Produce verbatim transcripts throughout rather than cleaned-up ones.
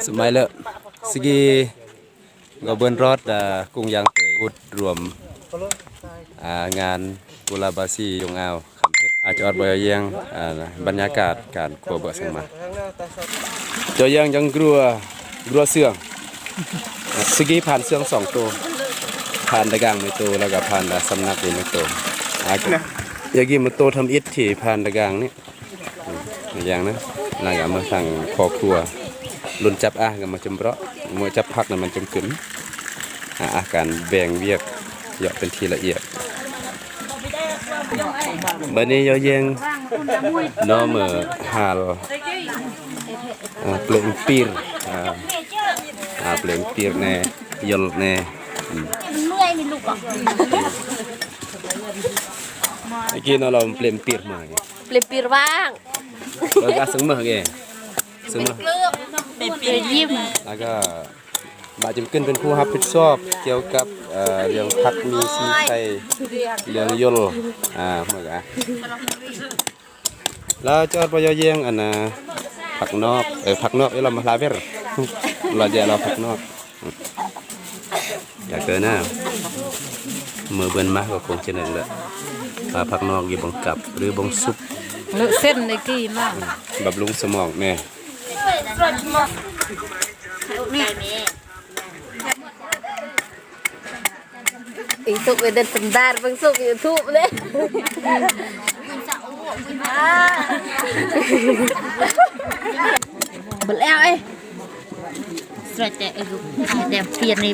Sumai lơ, sigi ก็ เบิ่นรอด อ่า กุ้งย่างเตย อุดรวม อ่า งานบุรพาสี ยงอาว คำเพชร อาจารย์บอยเยียง อ่า บรรยากาศการครัวเบาะสังมา เจ้าเยียงจังกรัว กรัวเสื่อง สกี้ผ่านเสื่องสองตัว ผ่านตะกางในตัว แล้วก็ผ่านสำนักอยู่ในตัว อ่า อย่างกี้มาโตทำอิฐที่ผ่านตะกางนี่ อย่างนะ แล้วก็มาสั่งพ่อครัว รุ่นจับอ่ะก็มาจมเปราะ มาจับผักนะมันจมกึน อ่ะ อาการแบ่งเวียก เหยาะเป็นทีละเอียด บัดนี้เยาะเยียง น้อเมือหาล อ่า เปลงปีร อ่า อ่า เปลงปีรแน่ ยลแน่ อืม เมื่อยไหมลูกอ่ะ เมื่อกี้เนาะ เราเปลงปีรมาไง เปลงปีรว่าง แล้วก็ซึ่งเมือไง ซึ่งเมือ เปลงปีรยิ้ม แล้วก็ บาจิมกึนเป็นผู้รับผิดชอบเกี่ยวกับ เอ่อ เรื่องผักมีชีไข่ เรื่องยล อ่า เหมือนกัน แล้วจอดปยเยียงอันน่ะ ผักนอก เออ ผักนอก เอ้ย เรามาลาเวร เราจะเราผักนอก อยากเกินนะ มือเบิ่นมาก็คงจะหนึ่งแหละ ว่าผักนอกอยู่บังกับ หรือบังซุป เลอะเส้นในกี้มาก บำรุงสมองแน่ Ý thụ về đợt sầm dar bằng sụp YouTube đấy. Bật eo ấy. Srek chạy ê gục. Ai đem phiền đi.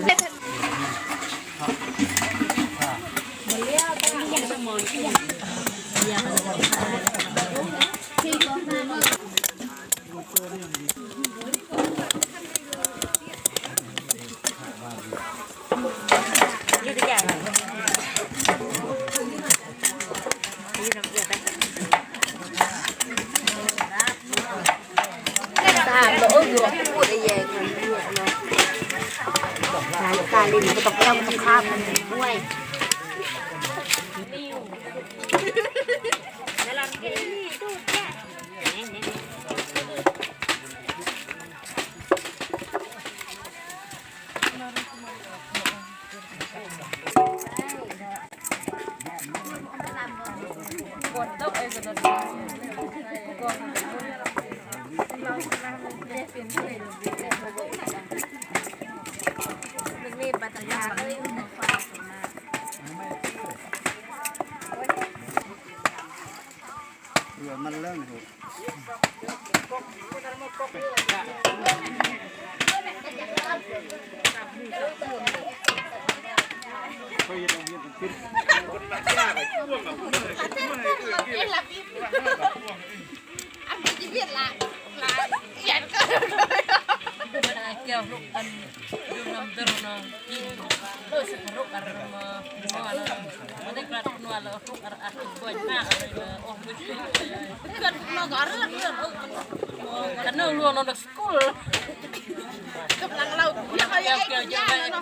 Keplang laut. Ya, kayak ikan yan, no.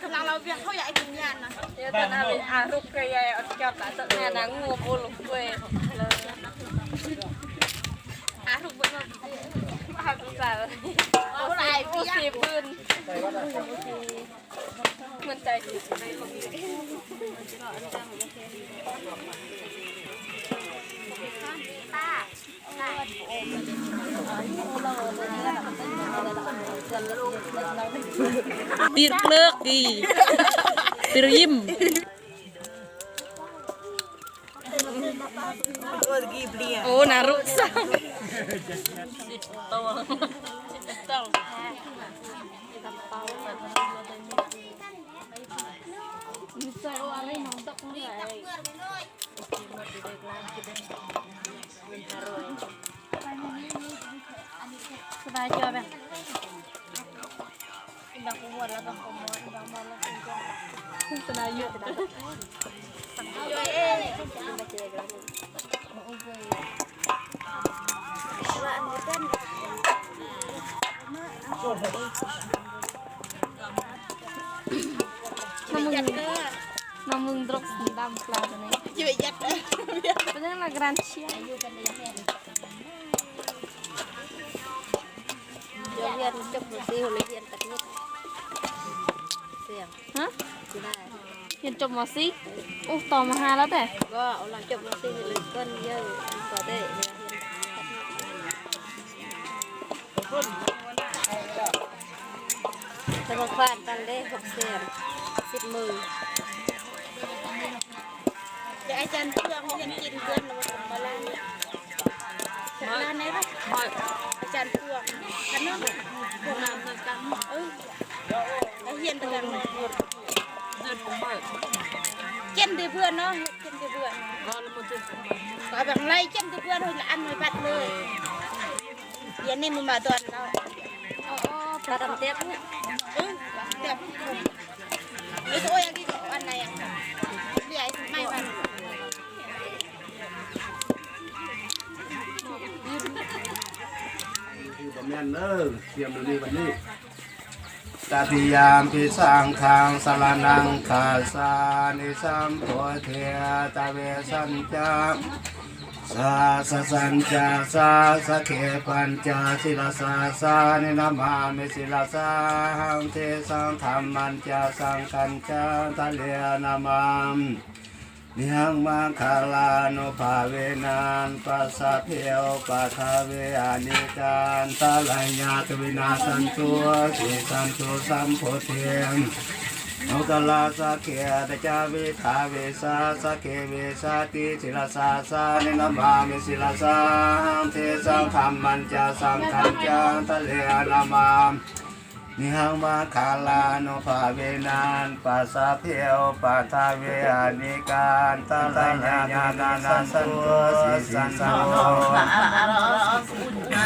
Keplang laut, ya, kayak ikan yan, no. Ya, tan awi aruk kayak otiot tak sok nana ngubul kue. Aruk bener. Aruk sal. Oh, lai, oh, piang. Sibun. Mencai. Pir klek ki. Pir yim. Oh, naru sa. Sbay chua bang. Bang kumur lah, bang kumur, bang kumur lah. Senayu. Namun, namun drop sendam pelan ni. Cuy, jat. Benar lah, Grancia. Joget, สี่คนเลยเรียนตัดเย็บเสียง ฮะ ไม่ได้ เรียนจบ ม.สี่ อุ๊ย ต่อ ม.ห้า แล้วแต่ ก็เอาหลังจบ ม.สี่ เลยเปิ้นเยอะก็ได้เรียนตัดเย็บ สมัครผ่านตันเลขหกแสน สิบหมื่น เดี๋ยวอาจารย์เพื่อนเรียนกินเพื่อนมามาล้างเนี่ย ร้านไหนวะ อาจารย์พวง อันนั้น พวกน้ำเงินกัน เออ ไอ้เฮียนตะกัน เจนดีเพื่อนเนาะ เจนดีเพื่อน ก็แบบไรเจนดีเพื่อน เฮ้ย ละอันไม่บัดเลย เดี๋ยวนี้มันมาตอนเรา อ๋อ อ๋อ ปลาดำเต็ม เออ แบบ เอ้ย โอ้ย อันนี้ อันไหนอ่ะ เดี๋ยวไอ้ไม่มัน คือบ่แม่นเด้อ เตรียมมื้อนี้วันนี้ Tatiyampi saṅghaṃ saraṇaṃ gacchāmi, sambodhe pavesañca sāsasañca sāsake pañca sīlassa sāni namāmi sīlassahaṃ, tesaṃ dhammañca saṅghañca ādarena namāmihaṃ, maṅgalānubhāvena passa bhe upaddave anekā antarāyāpi vinassantu, sisantu sambuddhe. Lokuttara sagge ca vidhā vijjā sagge vijjati, sīlassa sāni namāmi sīlassahaṃ, tesaṃ dhammañca saṅghañca ādarena namāmihaṃ, maṅgalānubhāvena passa bhe upaddave anekā antarāyāpi vinassantu, sisantu.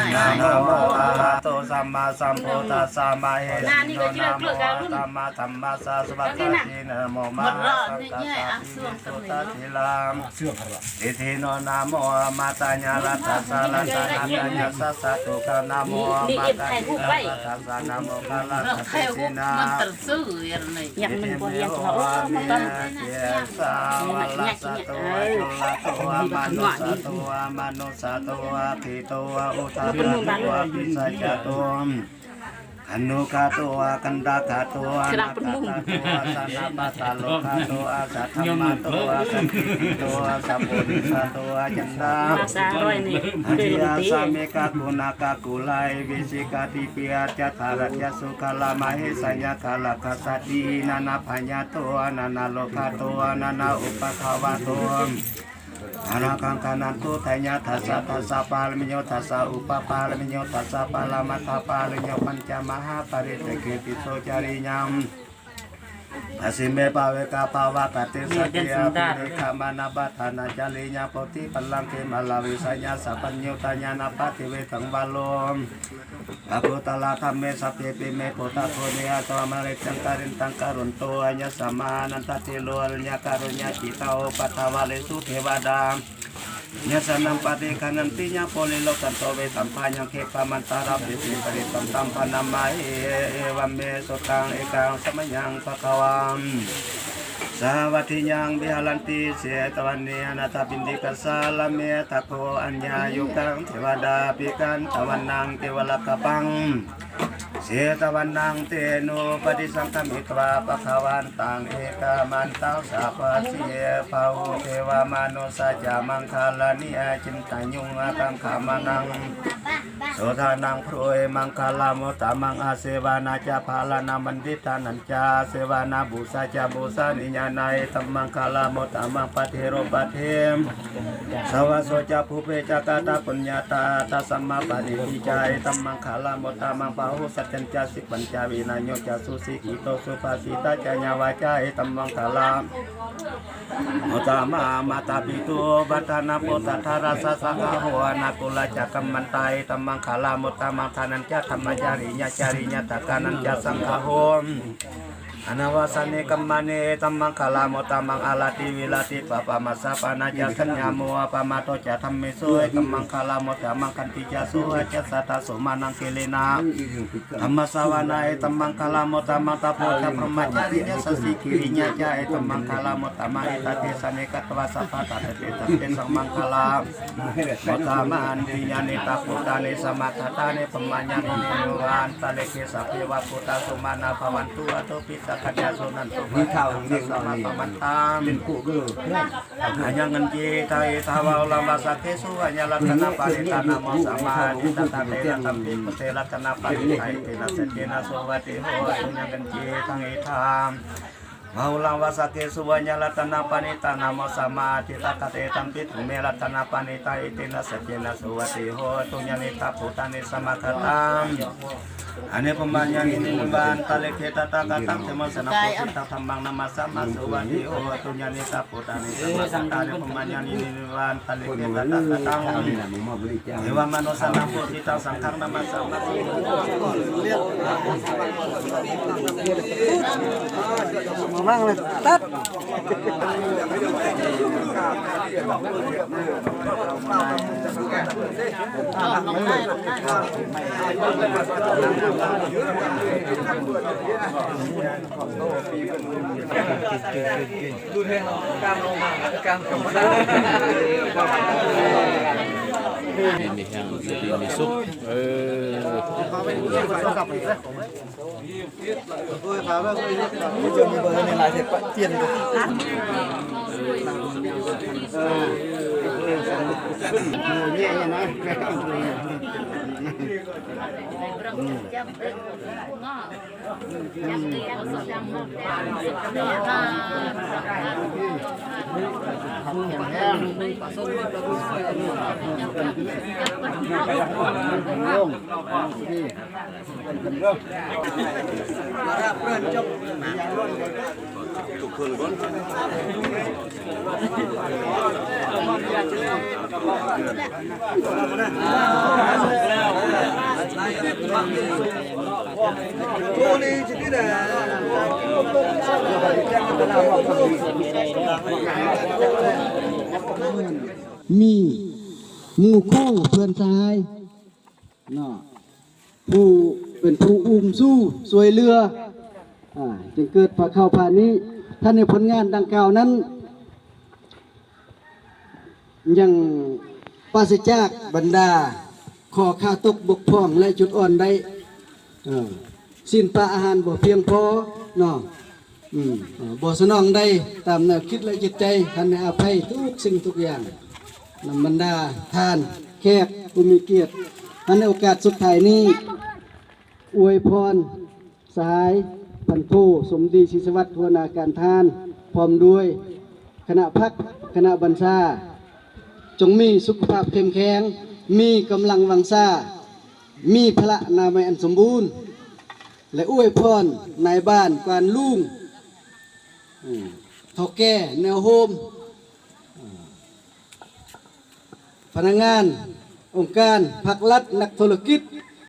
Namo arahato sammāsambuddhassa mahesino, namo uttamadhammassa svākkhātissa, namo mahāsaṅghassāpi visuddhasīladiṭṭhino, namo omātyāraddhassa ratanattayassa sādhukaṃ, namo omātyāraddhassa namokārassa tejena ยังมันบ่เรียกเรา เออ มาตั้ง Kesavarasato acūlato manussato amanussato aggito udakato pisācato khāṇukato akaṇṭakato anāgato ajanapadarogato asaddhammato asandiṭṭhito asappurisato acantā ภาษาอร่อยนี่ คือดนตรี ariyasammikaguṇakakulaivisikādipiyacchataracchasūkaramahisaññakaraggassāti nānābhayato nānārogato nānāupaddavato anāgaṃ gaṇhantu. Dāyādā dasa dasa pāramiyo dasa upapāramiyo dasa paramatthapāramiyo pañca mahāpariccāge tisso cariyā. Ajjhāne pāvekā pāvakā tisso cariyā. Purisamajjhamanā padhānacariyaṃ bodhipallaṅke māravijayaṃ sabbaññutañāṇappaṭivedhaṃ varo. Aguttara dhamme sabbepime buddhaguṇe aṭṭhaṃsu māricchaṃ karindaṃ karonto āyasmā ānandatthero raññā kāruññacittā upaṭṭhapānesu devatā yassāṇaṃ paṭiggaṇhanti yaṃ purilokanto visuddhajānaṃ khippamentaṃ rassesi parittaṃ taṃ bhaṇāma he. Evaṃ me sutaṃ ekaṃ samayaṃ bhagavā sāvatthiyaṃ viharanti jetavane anāthapiṇḍikassa ārāme bhikkhū aññāyukaṃ devadābhikkantavanaṃ kevalakappaṃ jetavanaṃ tenupadesaṃ dhammitvā bhagavantaṃ ekamantaṃ sabbaṭṭhī bahū devā manussā ca maṅgalāni acintayuṃ ākaṅkhamānā sotthānaṃ brūhi maṅgalamuttamaṃ. Asevanā ca bālānaṃ paṇḍitānañca asevanā pūjā ca pūjanīyānaṃ etammaṅgalamuttamaṃ. Paṭirūpadesavāso ca pubbe ca katapuññatā attasammāpaṇidhi ca etammaṅgalamuttamaṃ. Bāhusaccañca sippañca vinayo ca susikkhito subhāsitā ca yā vācā etammaṅgala muttamaṃ. Mātāpitu upaṭṭhānaṃ puttadārassa saṅgaho anākulā ca kammantā etammaṅgalamuttamaṃ. Dānañca dhammacariyā cariyā dakkhānañca saṅgaho Anavajjāni kammāni etammaṅgalamuttamaṃ. Āratī viratī pāpā majjapānā ca saññamo appamādo ca dhammesu etammaṅgalamuttamaṃ. Khantī ca sovacassatā samaṇānaṃ samaṇānaṃ khīlena dhammassavanaṃ etammaṅgalamuttamaṃ. Tapo ca brahmacariyaṃ sacchikiriyā ca etammaṅgalamuttamaṃ. Etādisāni katvāna sabbattham krittaṃ etammaṅgalamuttamanti. Yānīdha bhūtāni samāgatāni brahmāyāni nivānantalikkhe sabbeva bhūtā sumanā bhavantu athopi sakkacca suṇantu bhāsitaṃ. Tasmā bhavantaṃ ayaṃ kiñci idaṃ etha. Bahulaṃ va saggesu vanayaṃ ratanapaṇītaṃ namo samādittāya tantena tampi buddhe ratanapaṇītā etena saccena suvatthi hotu. Yaṃ kiñci idaṃ etha. Bahulaṃ va saggesu vanayaṃ ratanapaṇītaṃ namo samādittāya tantena tampi dhamme ratanapaṇītā etena saccena suvatthi hotu. Yānīdha bhūtāni samāgatāni brahmāyāni nivānantalikkhe tathāgataṃ dhammaṃ samaṃ pujitam dhammaṃ namassāma suvatthi hotu. Yānīdha bhūtāni samāgatāni brahmāyāni nivānantalikkhe tathāgataṃ devamanussānaṃ pūjitaṃ saṅghaṃ namassāma suvatthi hotu. ມີหมู่คู่เพื่อนสหายเนาะ ผู้เป็นผู้อุ้มสู้ช่วยเหลือ อ่า จึงเกิดพระเข้าพระนี้ ท่านในผลงานดังกล่าวนั้น ยังปราศจากบรรดาข้อขาดตกบกพร่องและจุดอ่อนได้ เออ ศีลปะอาหารบ่เพียงพอเนาะ อืม เออ บ่สนองได้ตามแนวคิดและจิตใจ ท่านให้อภัยทุกสิ่งทุกอย่าง นำบรรดาท่านแขกผู้มีเกียรติ ท่านในโอกาสสุดท้ายนี้ อวยพร สหายพันโท สมดี ศรีสวัสดิ์ หัวหน้าการทหาร พร้อมด้วยคณะพรรค คณะบัญชา จงมีสุขภาพเข้มแข็ง มีกำลังวังชา มีพละนามัยอันสมบูรณ์ และอวยพรนายบ้าน กวานลุง อืม เฒ่าแก่ แนวโฮม พนักงาน องค์การ ภาครัฐ นักธุรกิจ